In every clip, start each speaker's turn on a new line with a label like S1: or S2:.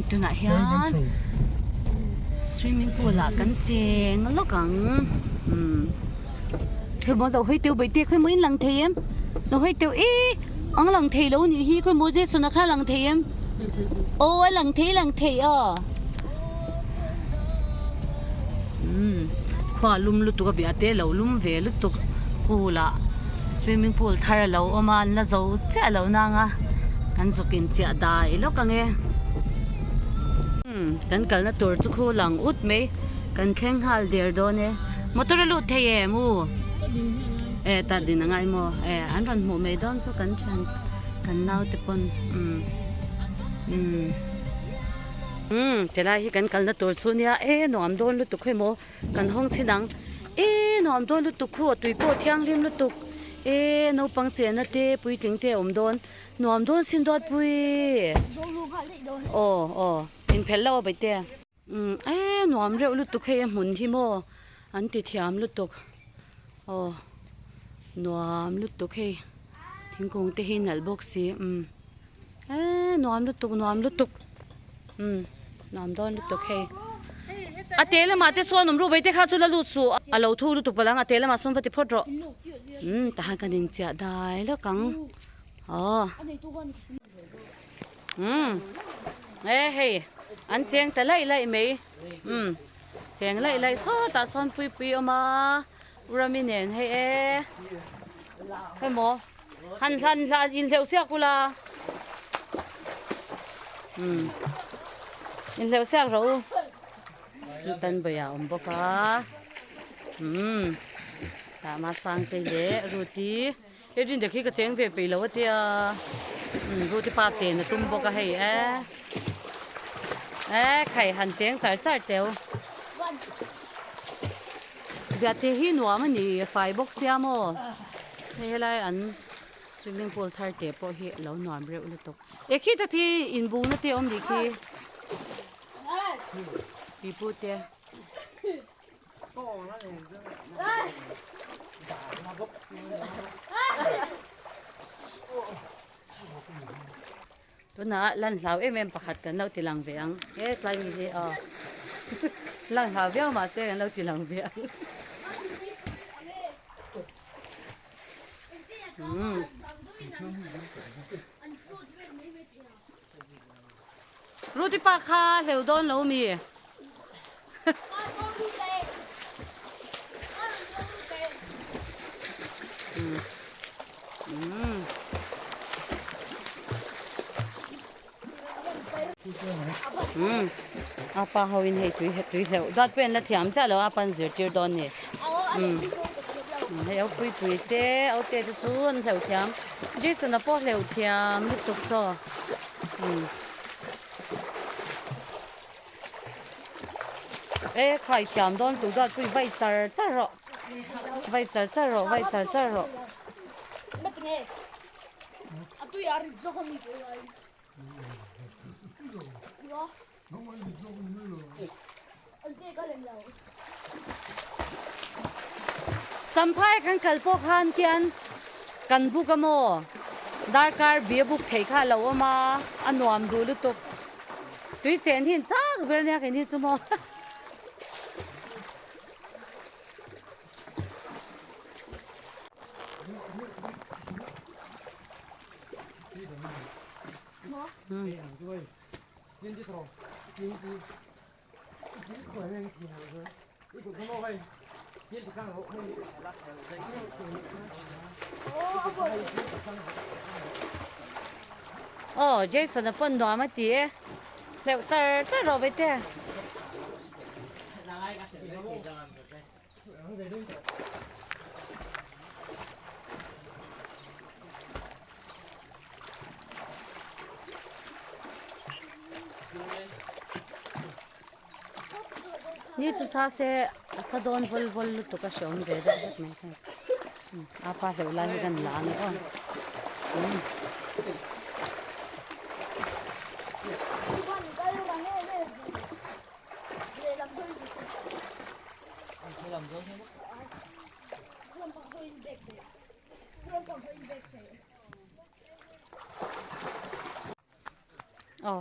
S1: Tunah hian swimming pool ah kan cheng lawk ang umm khawimaw lo hawi teuh baihte khawimaw in lang thei em lo hawi teuh ih ang lang thei lo nih hi khawimaw Jason a kha a lang thei em aw a lang thei a lang thei aw umm khua lum lutuk a biah te lo lum ve lutuk pool ah swimming pool thar a lo awm a an la zo chiah lo nang a kan zuk in chiah dai lawk ang e umm kan kalna tur chu khu lang ut mai kan thleng nghal der dawn e motor a lut thei em u e tah din a ngai maw e an rawn hmuh mai dawn chu kan thian kan naute pawn umm umm umm tilai hi kan kalna tur chu nia e nuam dawn lutuk hei maw. Kan hawng chhin ang. Eee nuam dawn lutuk khu a tui pawh thianghlim lutuk. Eee naupang chenna te puitling te a awm dawn. Nuam dawn sin dawt pui. Aw aw inphelh lo a baihte. Umm eee nuam reuh lutuk hei a hmun hi maw an ti thiam lutuk. Aw nuam lutuk hei thingkung te hi nalh bawk si umm eee nuam lutuk nuam lutuk. Umm nuam dawn lutuk hei a te lamah te sawn awm ru bai te kha chu la lut suh a lo thu lutuk palh ang a te lamah sawn va ti phawt rawh umm tahan kan inchiah dai lawk ang aw umm e hei an cheng ta laih laih mai umm cheng laih laih sawtah sawn pui pui a awm a Urami nen hei e hei maw. Han hlan hlan inhleuh siak ula. Um. Inhleuh siak rawh u. Tan bawih a awm bawk a. Um. Tah ma sang te leh Ruti. He rin te khi ka cheng ve peih lo a tia. Um Ruti pa chen a tum bawk a hei e. E khai han cheng char char teu. Biate hi nuam a ni fai bawk sia maw hei helai an swimming pool thar te pawh hi a lo nuam reuh lutuk e khi tak hi inbukna te a awm nih khi pipu te. Tunah lan hlau em em pakhat kan lo ti lang ve ang he tlai mi hi aw lan hlau viau mahse kan lo ti lang ve ang umm Ruti pa kha hleuh dawn lo mi. Umm a pa ho in hei tui tui hleuh dawt pawh in la thiam chiah lo a pan zirtir dawn ni umm hei au pui pui te au te te chu an hleuh thiam Jason a pawh hleuh thiam lutuk saw umm. E khai thiam dawn tur chuan pui vai char char rawh vai char char rawh vai char char rawh. Champhai kan kal pawh khan khian kan buk a maw darkar bia buk theih kha a lo awm a a nuam duh lutuk. Tui chen hi an chak ber ania keini chu maw. Aw Jason a pawn nuam a ti e hleuh char char rawh ve te. Ni chu sa se a sa dawn vawl vawl lutuk a hreawm ve deuh hlek mai thei a pa hleuh lai hi kan la a ni aw. Aw.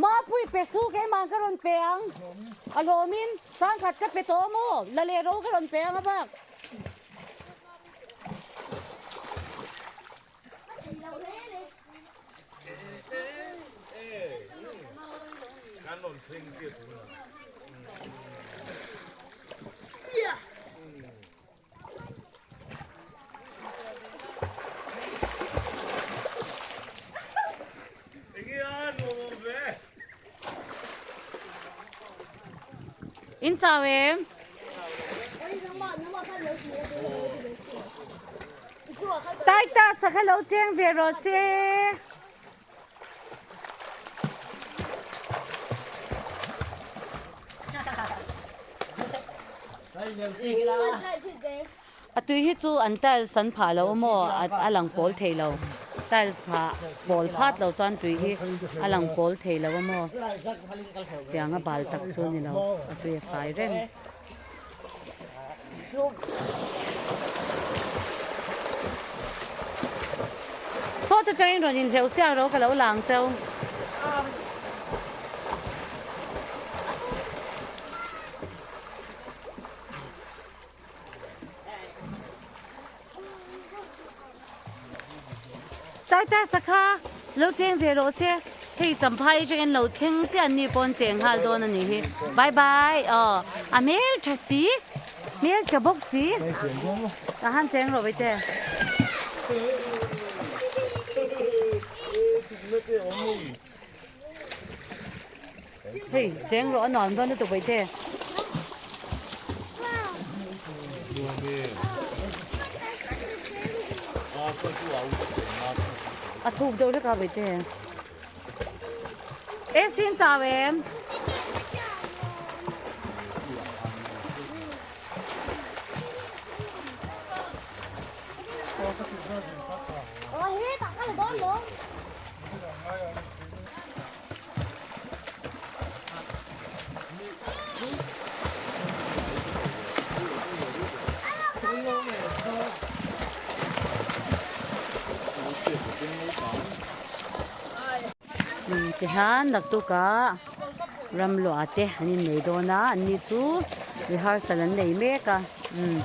S1: Mapui pe su keimah ka rawn pe ang. A hlawmin sangkhat ka pe tawh maw? La leh ro ka rawn pe ang a bak. In chau em? Titus a kha lo cheng ve rawh se. A tui hi chu an tiles an phah lo maw a lang pawl thei lo tiles phah pawl phat lo chuan tui hi a lang pawl thei lo a maw tiang a bal tak chu a ni lo a tui a fai reng. Sawt atangin rawn inhleuh siak ro ka lo lang cheu. Taita sakha lo cheng ve rawh se hei champhai atangin lo thleng chiah an ni pawn cheng nghal dawn a nih hi bye bye aw a hmel tha si hmel tha bawk chi tah han cheng rawh vaite. Hei cheng rawh a nuam dawn lutuk vaite. A thuk deuh hlek a vaite. E sin chau em? Tihian naktukah ramluah te an innei dawn a an ni chu rehearsal an nei mek a umm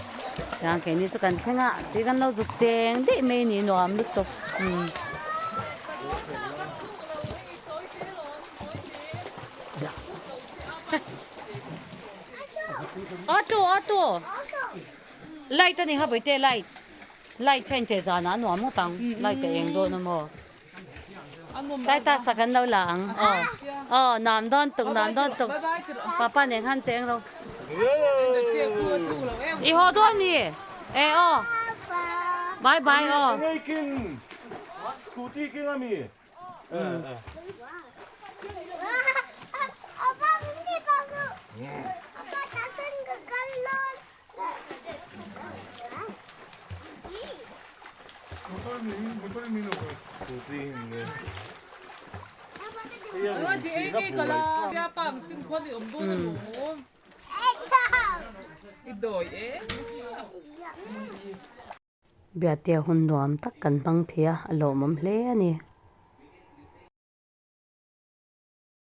S1: tiang keini chu kan thleng a tui kan lo zuk cheng daih mai a ni nuam lutuk umm. Auto auto light ani kha bawihte light light kha inteh zanah a nuam ngawt ang light a eng dawn a maw tlai ta sak an lo la ang aw aw nuam dawn tuk nuam dawn tuk papa nen khan cheng ro i haw dawn mi e aw bye bye aw. Biate hun nuam tak kan hmang thei a, a lawmawm hle a ni.